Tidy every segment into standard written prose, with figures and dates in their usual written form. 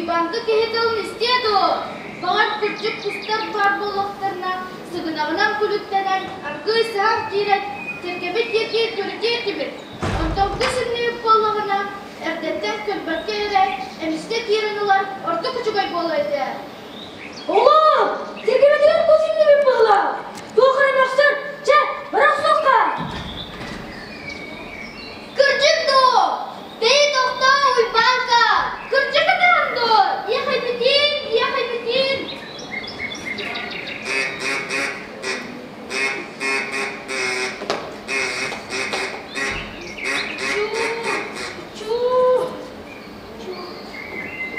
Уйбааҥка киһи тылын истиэ дуо? Баҕар, кырдьык кустар баар буоллахтарына, сыгынаҕынан күлүктэнэн, аргыый саһан киирэн, тиргэбит диэки күрдьүө этибит. Онтон кус иннибит буоллаҕына, эрдэттэн көрбөккө эрэ, эмискэ киирэн ылар ордук үчүгэй буолуо этэ. Оҕо! Тиргэбитигэр кус иннибит быһыылаах! Туох эрэ мөхсөр! Чэ, бырах суохха! Кырдьык дуо? Бэйи тохтоо, Уйбааҥка! Кырдьык этэҕин дуо? Иэхэйбитин, иэхэйбитин! Чуу, чуу, чуу.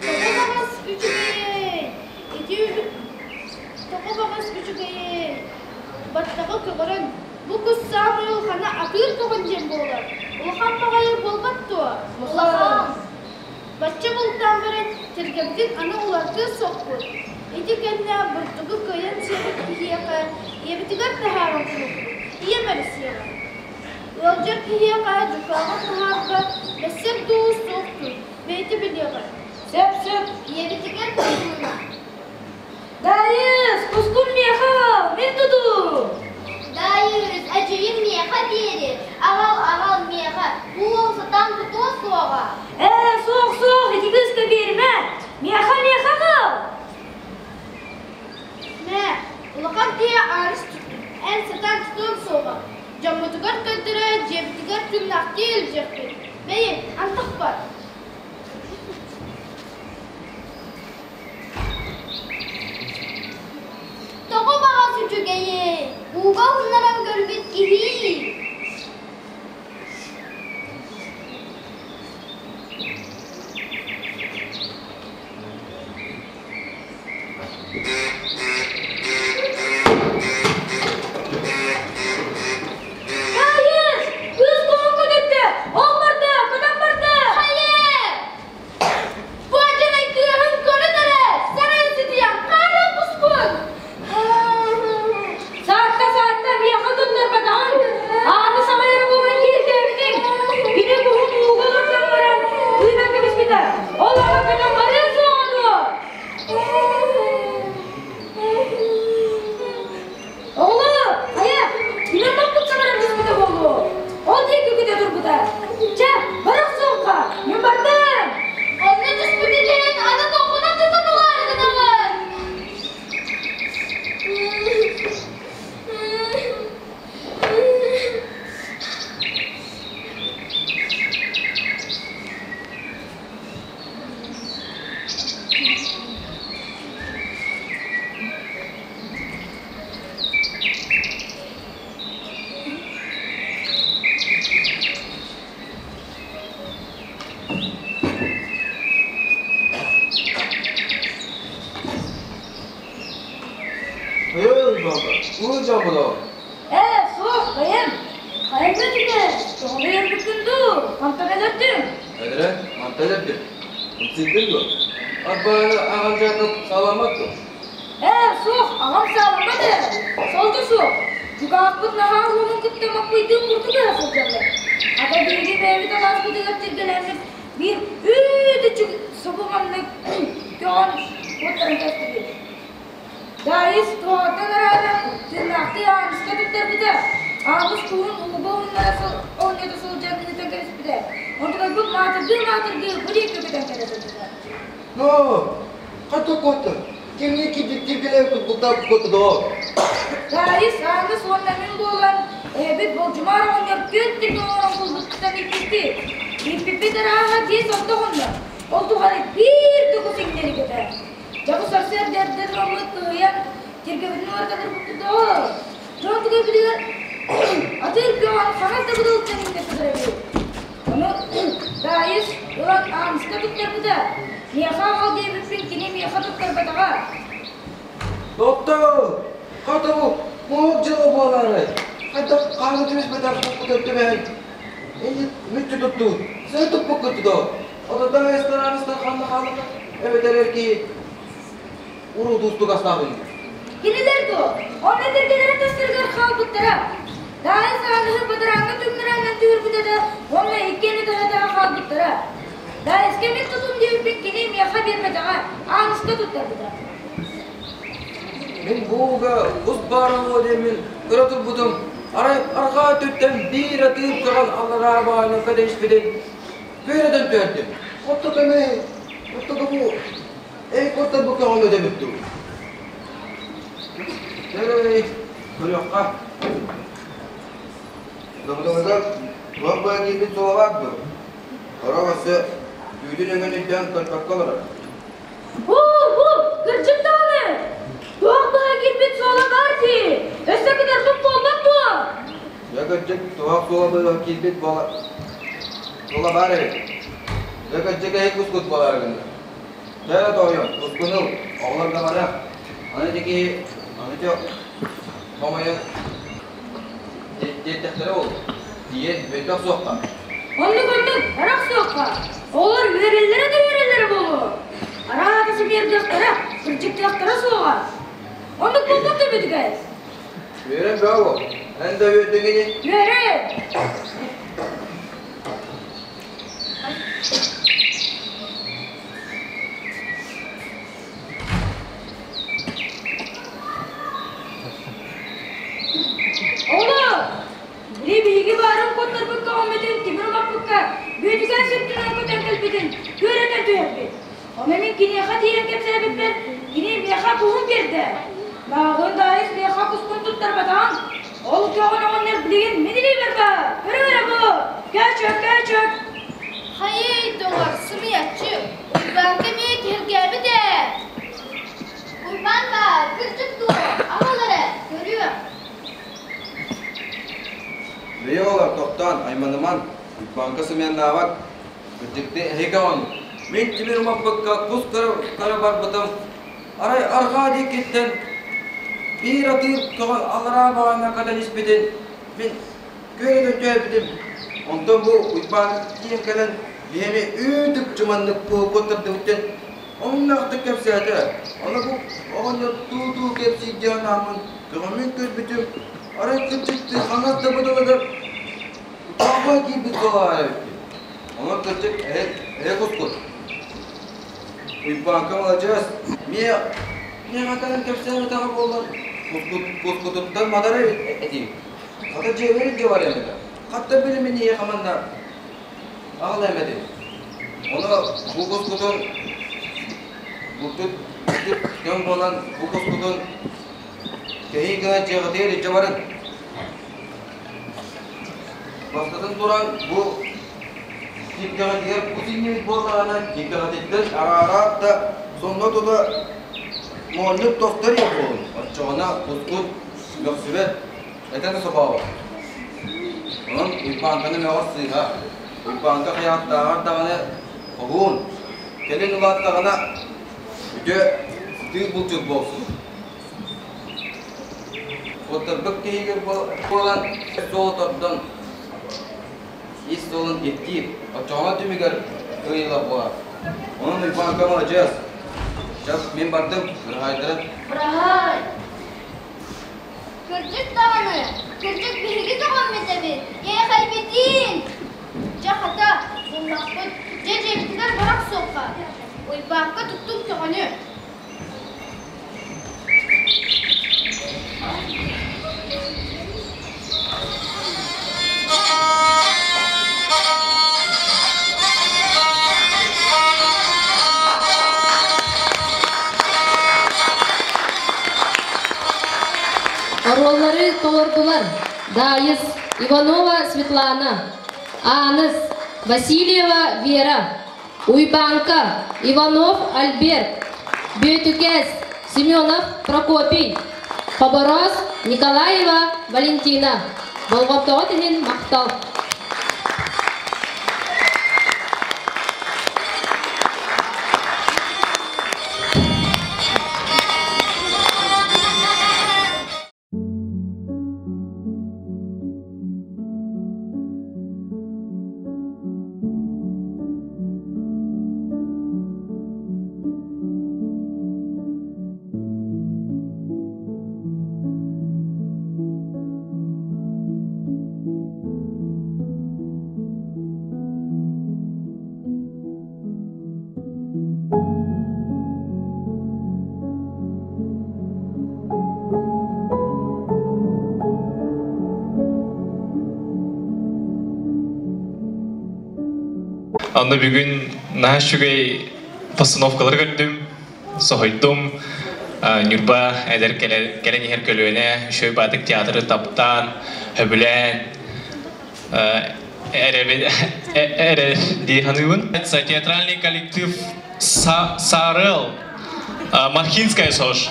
Тоҕо баҕас үчүгэйэй, ити тоҕо баҕас үчүгэйэй, баттаҕа көҕөрөн, бу кус саамай улахана атыыр көҕөн диэн буолар. Улахан баҕайы буолбат дуо? Улахан. Бачча бултаан баран, тиргэбитин аны уларытыа суохпут. Ити кэннэ бурдугу кыайан сиэбит киһиэхэ ийэбитигэр таһааран кулуппут. Ийэм эрэ сиэҕэ. Ыалдьар киһиэхэ дьукааҕын таһаарбат, бэссэр дуу, суох дуу, бэйэтэ билиэҕэ. Сөп-сөп. Ийэбитигэр тутууна. Даайыс, кускун миэхэ аҕал, мин тутуум. Даайыс, эдьиийим миэхэ биэри, аҕал, аҕал миэхэ, бу уол сатаан тутуо суоҕа. Ээ, суох, суох, ити кыыска биэримэ, миэхэ, миэхэ аҕал. Мэ, улахан киһи ааныс туттун, эн сатаан тутуоҥ суоҕа. Дьоммутугар көрдөрө, дьиэбитигэр тыыннаахтыы илдьиэхпит. Бэйи, антах бар. Тоҕо баҕас үчүгэйий, ууга уһуннаран көрбүт киһи. Даайыс, кыыс куһун көтүттэ, ол барда, көтөн барда. Хайа! Бу адьарай кыыһын көрөн эрэ, сарайын сытыйан хаалан куспун. Саатта, саатта, миэхэ туннарбатаҕыҥ. Ааны саҕайар буолан киирдээбитиҥ. Кини куһун ууга олордон баран, тыынан кэбиспитэ. Ол аҕа көтөн барыа суоҕа дуо? Оҕолоор, хайа, кимэн баппыт саҥаран түспүтэ буолуо? Ол диэки көтө турбута. Чэ, бара охсуохха, мин бардым. Онно түспүтүн иһин аны тоҕунан тутан ылаары гынаҕын. Ыы, Ээ, суох, бэйэм. Хайа этэ, тоҕо өлбүккүн дуу, хантан өлөрдүҥ? Эдэрэ, мантан өлөрдүм. Ымсыйдыҥ дуо? Арбааны аҕам дьаакып сааламмат дуо? Ээ, суох, аҕам сааламмат ээ. Сол да суох. Дьукаахпыт наһаа уолун кытта Маппыйдыын бурдук ыһа сылдьаллар. Ата биһиги бэйэбит алааспытыгар тиргэлээммит биир үүт-үчү субу маннык көҕөн уоттарын кэстибит. Даайыс туһаҕыттан арааран, тыыннаахтыы Ааныска туттарбыта. Ааныс куһун ууга ууннара оонньото сылдьан ыытан кэбиспитэ. Онтукайбыт маатыргыы-маатыргыы бу диэки көтөн кэлэ сылдьыбыта. Но, хата куота, кимҥэ киирдик киргэлээбит бултаабыт куота доо. Даайыс, Ааныс уонна мин буолан, эһэбит Болдьумаар оҕонньор түөрт тиргэ оҥорон булбуттан ииппиппит. Ииппиппит арааһа биэс алта хонно. Ол тухары биир да кус иҥнэрик этэ. Дьэ бу сарсыарда эрдэ тураммыт кыһыйан, тиргэбитин уларытан доо. Дьон түгэбитигэр атыыр көҕөн хаҥас да будулуттан иҥнэ сытар эбит. Ону Даайыс ылан Ааныска туттарбыта. Миэхэ аҕал диэбиппин кини миэхэ туттарбатаҕа. Доптор, хата бу муҥук дьыла буолаарай? Хайдах хааны түбэспэтэх куппутун түбэһэн, инньэ мүччү туттубут, сыа туппуккут доо. Ото Даайыстар Ааныстар ханна хааллылар? Эбэтэр эр киһи уруу туустук астаабын. Кинилэр дуо? Онно этэргэлэрэ тастарыгар хаалбыттара. Даайыс Ааныһы бадарааҥҥа түҥнэрээннэн түһэрбитэ да, уонна иккиэн ытаһа-ытаһа хаалбыттара. Даайыска мин тутум диэбиппин кини миэхэ биэрбэтэҕэ, Ааныска туттарбыта. Мин бууга ус баарыллуо диэммин көрө турбутум, арай арҕаа өттүттэн биир атыыр көҕөн аллараа баайынан көтөн испитин күөрэтэн түһэрдим. Оттоку эмэ, оттоку бу эй куттарбыт көҕөн өтөбүт дуу? Эй, көрүөххэ. Дабыдалыгар туох быа киирбит суола баар дуо? Сорох өссө түүтүн өҥүн өйдөөн көрбөккө олорор. Һуу-һуу, кырдьык даҕаны! Туох быһа киирбит суола баар дии! Өссө кытарбыт буолбат дуо? Дьэ кырдьык, туох суола быһа киирбит буола суола баар эбит. Дьэ кырдьык эһи кускут буолаары гынна. Чэ тоойуом, кускун ыл, оҕолорго барыах. Аны ити киһи, аны ити хомойон диэтэхтэрэ ол. Тиийэн өйдөх суохха. Оннук-оннук, арах суохха. Оҕолор үөрэллэрэ да үөрэллэрэ буолуо. Араата симиэрдиэхтэрэ, кырдьыктыахтара суоҕа. Оннук буолбат да бүтүгэр. Үөрэн бөҕө Эн да үөрдүҥ ини? Үөрэн! Оҕолор! Били биһиги баарын куоттарбыкка оҥмутун тимир умаппыкка Бүөтүкээн сүрдүнэн көтөн кэлбитин күөрэтэн түһэрбит. Ону мин киниэхэ тиийэн кэпсээбиппэр, кини миэхэ куһун биэрдэ. Мааҕын Даайыс миэхэ куспун туттарбатаҕын. Ол көҕүн оҕонньор билигин мин илиибэр баар. Көрүҥ эрэ бу! Көөчөк, көөчөк! Хайый, доҕор, сымыйаччы, Уйбаанка эмиэ киһиргээбит ээ! Уйбаан баар, кырдьык дуо, аҕал эрэ, көрүөх. Бэйэ олор тохтоон, айманыман, Уйбаанка сымыйаннаабат, кырдьыкты эһиги оҕонньор. Мин тимир умаппыкка кус көрө барбытым, арай арҕаа диэкиттэн биир атыыр көҕөн аллараа баҕана көтөн испитин мин күөрэтэн түһэрбитим. Онтон бу Уйбаан тиийэн кэлэн биһиэни үүт-үкчү маннык куоттардыбыт Омуннаахтык кэпсээтэ. Ону бу оҕонньор туу-туу кэпсиирдээн ааммын көҕөммүн көрбүтүм, арай кырдьыктыы хаҥас да быдалыгар утааҕа киирбит буолаар эбиппин. Онон кырдьык эһэ эһэ кускут. Уйбааҥка маладьыас, миэ миэхэ кэлэн кэпсээбэтэҕэ буоллар, кускут кускутуттан матар эбит этиҥ. Хата дьиэбэр илдьэ барыам этэ. Хатта билимин ийэхэ манна аҕал эмэтин. Ону бу кускутун бултут дьон буолан бу кускутун кэһии гына дьиэҕитигэр илдьэ барыҥ. Бастатан туран бу кирдэҕитигэр кус иҥнибит буоллаҕына кирдэҕититтэн араараат да сонно тута моонньук тостор иһэ буолун. Оччоҕуна кускут мөхсүбэт, этэ да собообот. Онон Уйбааҥканы мөҕөр сыыһа. Уйбааҥка хайааттааҕар даҕаны хоһуун, кэлин улааттаҕына үтүө сытыы булчут буолсун. Куоттарбыт киһигэр буолан суолу тордон ис суолун ирдиир, Оччоҕуна түмүгэр кыайыылаах буолар. Онон Уйбааҥка маладьыас. Сейчас мин бардым, быраһаайдара. Быраһаай! Кырдьык даҕаны, кырдьык биһиги көҕөммүт эбит, иэхэйбитиин! Дьэ хата, буллахпыт, дьэ дьиэбитигэр бара охсуохха. Уйбаакка туттум көҕөнү. Оруоллары толордулар Даайыс, Иванова Светлана, Ааныс, Васильева Вера, Уйбаанка, Иванов Альберт, Бүөтүкээс, Семенов Прокопий, Хобороос, Николаева Валентина. Болҕомтоҕут иһин махтал! Онно бүгүн наһаа үчүгэй постановкалары көрдүм, соһуйдум. Ньурба эдэр кэлэн иһэр көлүөнэ үчүгэй баатык театры таптаан, сөбүлээн, эрэ дии саныыбын. Театральный коллектив Сарыл, Мархинская СОЖ.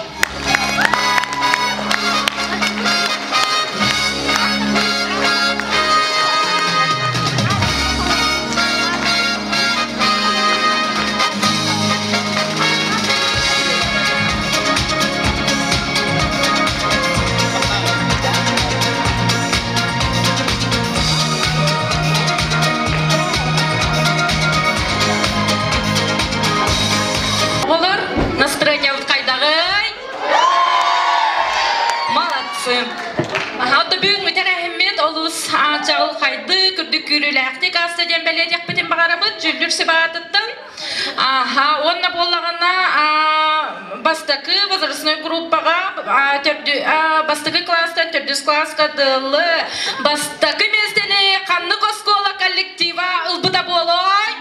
Оҕолор, настроениябыт хайдаҕый? Молодцы! Ото бүгүҥҥү тэрээһиммит олус чаҕылхайдык, үрдүк күүрүүлээхтик ааста диэн бэлиэтиэхпитин баҕарабыт дьүүллүүр сүбэ Аха, уонна буоллаҕына бастакы возрастной группаҕа бастакы класстан төрдүс класска дылы бастакы миэстэни ханнык оскуола коллектива ылбыта буолуой?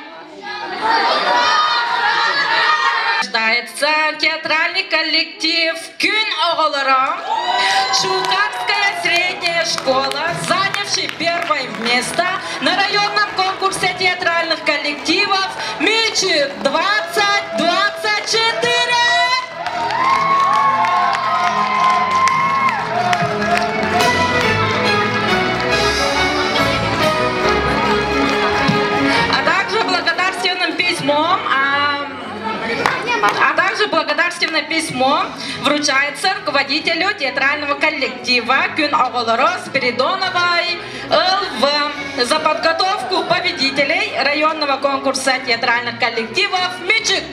Рождается театральный коллектив Күн оҕолоро, Чулканская средняя школа, занявший первое место на районном конкурсе театральных коллективов «Мичик 2024». А также благодарственным письмом а также благодарственное письмо вручается руководителю театрального коллектива Күн оҕолоро Спиридоновой ЛВ за подготовку победителей районного конкурса театральных коллективов «Мичик».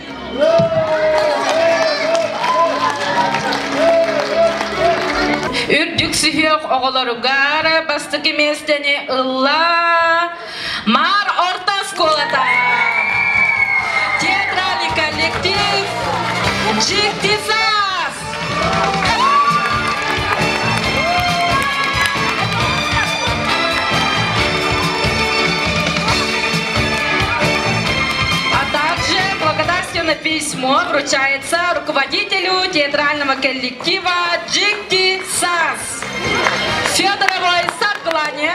Үрдүк сүһүөх оҕолоругар бастакы миэстэни ылла Маар орто оскуолата. Театральный коллектив Дьиктисас. А также благодарственное письмо вручается руководителю театрального коллектива Джикти Сас Федоровой Сарклане.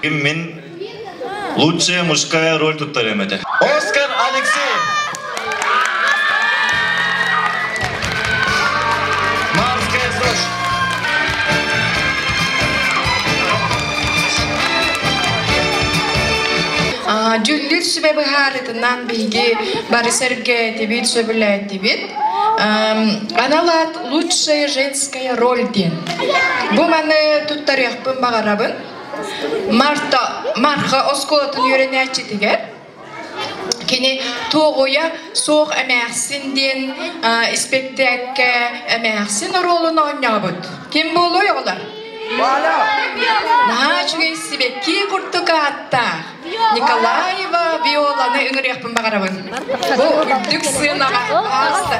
Мин лучшая мужская роль туттарым этэ. Оскар Алексеев! Марская СОЖ! Дьүүллүүр сүбэ быһаарытынан биһиги бары сэргээтибит, сөбүлээтибит. Анал аат «Лучшая женская роль» диэн. Бу маны туттарыахпын баҕарабын. Марта Марха оскуолатын үөрэнээччитигэр кини Туоҕуйа суох эмээхсин диэн испэктээккэ эмээхсин оруолун оонньообут. Ким буолуой оҕолор? Наһаа үчүгэй сибэкки курдук ааттаах Николаева Виоланы ыҥырыахпын баҕарабын. Бу үрдүк сыанаҕа ааста.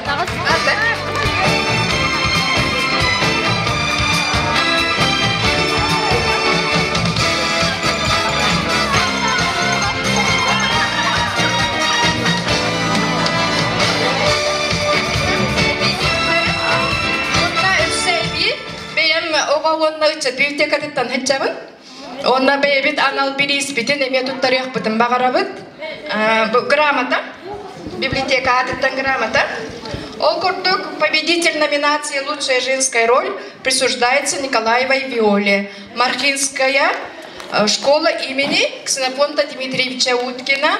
Онно өссө эбии бэйэм оҕо уонна ыччат библиотекатыттан сылдьабын. Онно бэйэбит анал бирииспитин эмиэ туттарыахпытын баҕарабыт. Бу грамота, библиотека аатыттан грамота. Ол курдук, победитель номинации «Лучшая женская роль» присуждается Николаевой Виоле. Мархинская школа имени Ксенофонта Дмитриевича Уткина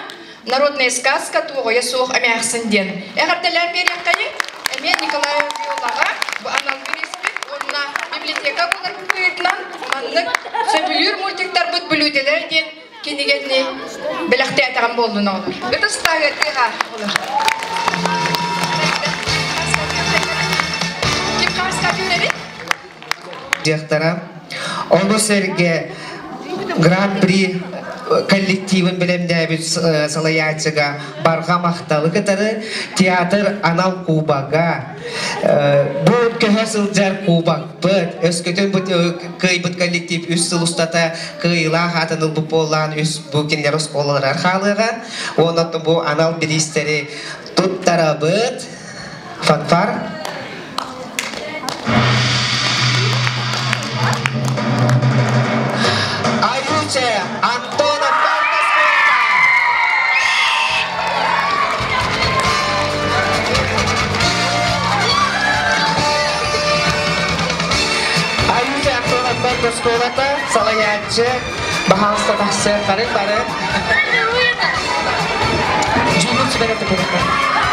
«Народная сказка Туоҕойо суох эмээхсин» диэн. Эҕэрдэлээн биэриэххэйиҥ. Эмиэ Николаева Виолаҕа бу анал бирииспит уонна библиотека буолар быһыытынан маннык сөбүлүүр мультиктарбыт бүлүүдэлэр диэн кинигэни бэлэхтээтэҕим буоллун оҕолор. Ытыс тааһыаттыаха оҕолор. Ким хааскатыыр эбит? Дьахтара. Ону сэргэ Гран-при коллективын бэлэмнээбит салайааччыга барҕа махталы кытары театр анал кубога бу көһө сылдьар кубокпыт өскөтүн бу кыайбыт коллектив үс сыл устата кыайыылаах аатын ылбыт буоллаан үс бу кинилэр оскуолаларар хаалыаҕа уонна бу анал бириистэри туттарабыт фанфар Аютя Антонов Аютя Антонов оскуолата салайааччы баһаалыста тахсыахтарын бары. Дьүүлүр сүбэрэ тупуруха.